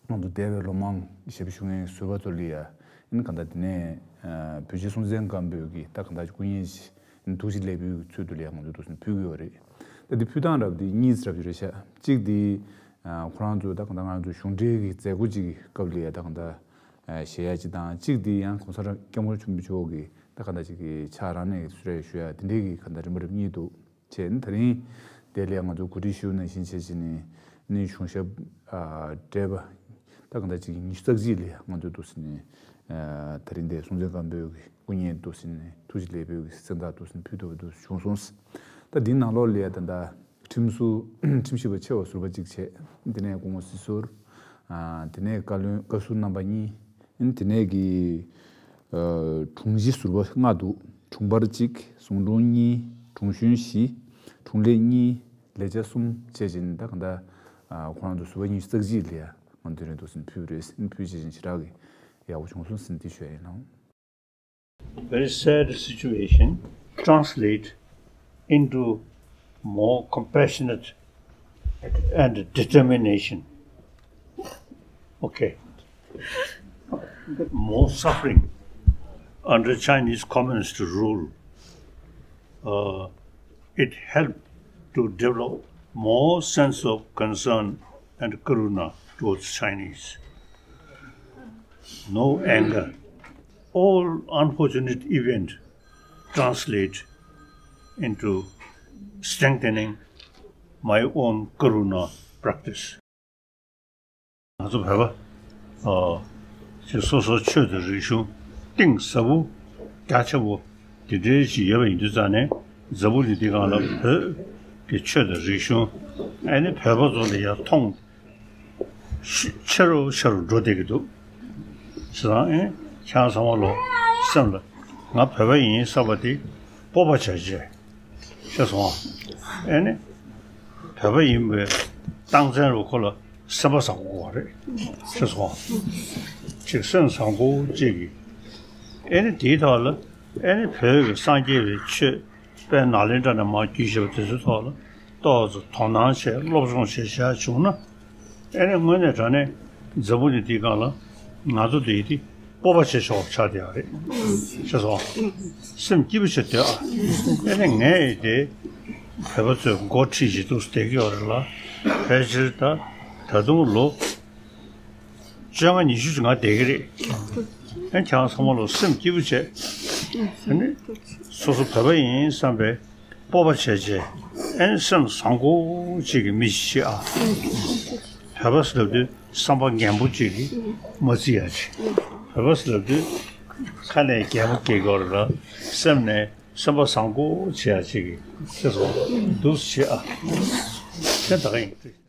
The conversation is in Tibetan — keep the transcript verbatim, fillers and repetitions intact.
ང་ཚོ་འདས་པའི་ལོ་མང་ཞབས་ཞུ་མཁན་ཟུར་པ་ཚོ་ལ་ཡ་ཨིན་གང་ལྟར་དེ་ནས་བོད་རྗེ་སྲོང་བཙན་སྒམ་པོའི་གི་ད་གང་ལྟར་སྐུ་བརྙན་ཞིག་ཐུགས་རྗེ་ལེགས་འབུལ་གྱི་ཚུལ་དུ་ལ་ཡ་ང་ཚོ་འདུག་སེ་ཕུལ་གྱི་ཡོད་རེད། ད་འདི་ཕུལ་སྟངས་རབ་འདི་གཉིས་རབ་ཅིག་རེད་ཤག་གཅིག་འདི་ཁོ་རང་ཚོ་ད་གང་ལྟར་ང་ཚོ་གཞུང་འབྲེལ་གྱི་མཛད་སྒོ་ཅིག་གི་སྐབས་ལ་ཡ་ད་གང་ལྟར་ཞུ་ཡ་ཅིག་དང་། གཅིག་འདི་ཡང་གོང་ས་སྐྱབས་མགོན་ཆེན་པོ་མཆོག་གི་ད་གང་ལྟར་ཅིག་གི་ཕྱག་རང་ནས་གསོལ་རས་ཞུ་ཡ་དེ་འདྲའི་གི་གང་ལྟར་རིམ་པ་རབ་གཉིས་འདུག་བྱས་ནས་ད་རིང་དེ་ལ་ང་ཚོ་གོ་སྒྲིག་ཞུས་ནང་བཞིན་བྱས་བྱས་ནས་ནི་གཞུང་ཞབས་ཨ་བགྲེས་པ་ད་གང་ལྟར་ཅིག་ཉི་ཤུ་རྩ་གཅིག་ལ་ང་ཚོ་འདུག་སེ་ནས་ཨ་ད་རིང་དེ་སྲོང་བཙན་སྒམ་པོའི་གི་སྐུ་བརྙན་འདུག་སེ་ནས་ཐུགས་རྗེ་ལེགས་འབུལ་གྱི་གཟེངས་རྟགས་འདུག་སེ་ནས་ཕུལ་ཐུབ་པ་འདུག་བྱུང་སོང་། ད་འདི་ནང་ལོགས་ལ་ད་ལྟ་ཁྲིམས་ཟུར་ཁྲིམས་ཞིབ་པ་ཆེ་བ་ཟུར་པ་གཅིག་བྱས། དེ་ནས་སྐུ་ངོ་སྲིད་ཟུར། ཨ་དེ་ནས་བཀའ་བློན་བཀའ་ཟུར་རྣམ་པ་གཉིས། ཨིན་དེ་ནས་ཀྱི་ཨ་དྲུང་ཆེ་ཟུར་པ་ལྔ་འདུག་དྲུང་འཕར་གཅིག་ཟུང་དྲུང་གཉིས། དྲུང་གཞོན་བཞི། དྲུང་ལས་གཉིས། ལས་བྱེད་གསུམ་བྱས་བྱས་ནས་ད་གང་ལྟར་ཨ་ཁོ་རང་ཚོ་ཟུར་པ་ཉི་ཤུ་རྩ་གཅིག་ལ་ཡ་ང་ཚོ་རེ་འདུག་སེ་ཕུལ་རེད། ཨིན་ཕུལ་བྱས་བྱས་ནས་ཞེ་དྲག་གི་ཡག་པོ་བྱུང་སོང་ཟེར་འདི་ཞུ་ཡ་ཡིན་ནོ། Very sad situation translate into more compassionate and determination. Okay. More suffering under Chinese communist rule. Uh, it helped to develop more sense of concern and karuna towards Chinese. No anger. All unfortunate event translate into strengthening my own karuna practice. ང་ཚོ་བོད་པ་ཨ་ཅིག་སོ་སོ་ཆོས་དང་རིག་གཞུང་གཏིང་ཟབ་པོ་རྒྱ་ཆེན་པོ་འདི་འདྲའི་ཞིག་ཡོད་པ་ཡིན་དུས་ཙང་ནས་འཛམ་བུ་གླིང་འདི་སྒང་ལ་བོད་ཀྱི་ཆོས་དང་རིག་གཞུང་ཨ་ནི་བོད་པ་ཚོ་ལ་ཡར་མཐོང་ཤུ་ཆེ་རུ་ཆེ་རུ་འགྲོ་བསྡད་ཀྱི་འདུག་བྱས་ཙང་ཨེ་ཁྱེད་རང་ཚང་མ་ལོ་སེམས་ལ་ང་བོད་པ་ཡིན་བསམ་པ་དེ་སྤོབས་པ་བྱས་བྱས། ཤེས་སོང་ཨ། ཨེ་ནི། བོད་པ་ཡིན་པའི་རྟགས་མཚན་རུ་ཁོ་ལ་སེམས་པ་བཟང་པོ་དགོས་པ་རེད། ཤེས་སོང་ཨ། ཅིག་སེམས་བཟང་པོ་ཅིག་གིས། ཨེ་ནི་དེའི་ཐོག་ལ་ཨེ་ནི་བོད་ཀྱི་སངས་རྒྱས་པའི་ཆོས་དཔལ་ནཱ་ལེནྡྲ་ནས་མར་བརྒྱུད་བཞག་པ་དེ་ཚོའི་ཐོག་ལ་ཏོག་ཙམ་དོ་སྣང་བྱས་སློབ་སྦྱོང་བྱས་བྱས་བྱུང་ན། ཨེ་ནི་དངོས་གནས་དྲང་གནས་འཛམ་བུ་གླིང་འདིའི་སྒང་ལ་ང་ཚོ་འདི་ཡི་དེ་སྤོབས་པ་བྱེད་ཆོག་ཆགས་བསྡད་ཡོད་རེད། ཤེས་སོང་། སེམས་སྐྱིད་པོ་བྱེད་སྡོད་ཨ། ཨེ་ནི་ངས་ཡི་དེ་བོད་པ་ཚོས་འགོ་ཁྲིད་བྱེད་འདུག་བསྡད་ཀྱི་ཡོད་རེད་ལ། ཕལ་ཆེར་ད་ད་དུང་ལོ་བཅོ་ལྔ་ཉི་ཤུ་ཅིག་ང་བསྡད་ཀྱི་རེད། ཨེ་ཁྱེད་རང་ཚང་མ་ལོ་སེམས་སྐྱིད་པོ་བྱེད། ཨེ་ནི་སོ་སོ་བོད་པ་ཡིན་བསམ་པའི་སྤོབས་པ་བྱས་བྱས། ཨེ་ནི་སེམས་བཟང་པོ་ཅིག་གི་མི་ཞིག་ཨ། བོད་པ་ཟེར་དུས་བསམ་པ་རྒན་པོ་ཅིག་གིས་མ་བརྩི་ཡ་ཅིག་བོད་པ་ཟེར་དུས་ཁ་ནས་རྒན་པོ་སྐྱེ་དགོས་རེད་ལ། སེམས་ནས་སེམས་པ་བཟང་པོ་བྱེད་ཡ་ཅིག་གི་ཤེས་སོང་། འདུག་སེ་བྱེད་ཨ། དེ་ད་ག་ཡིན།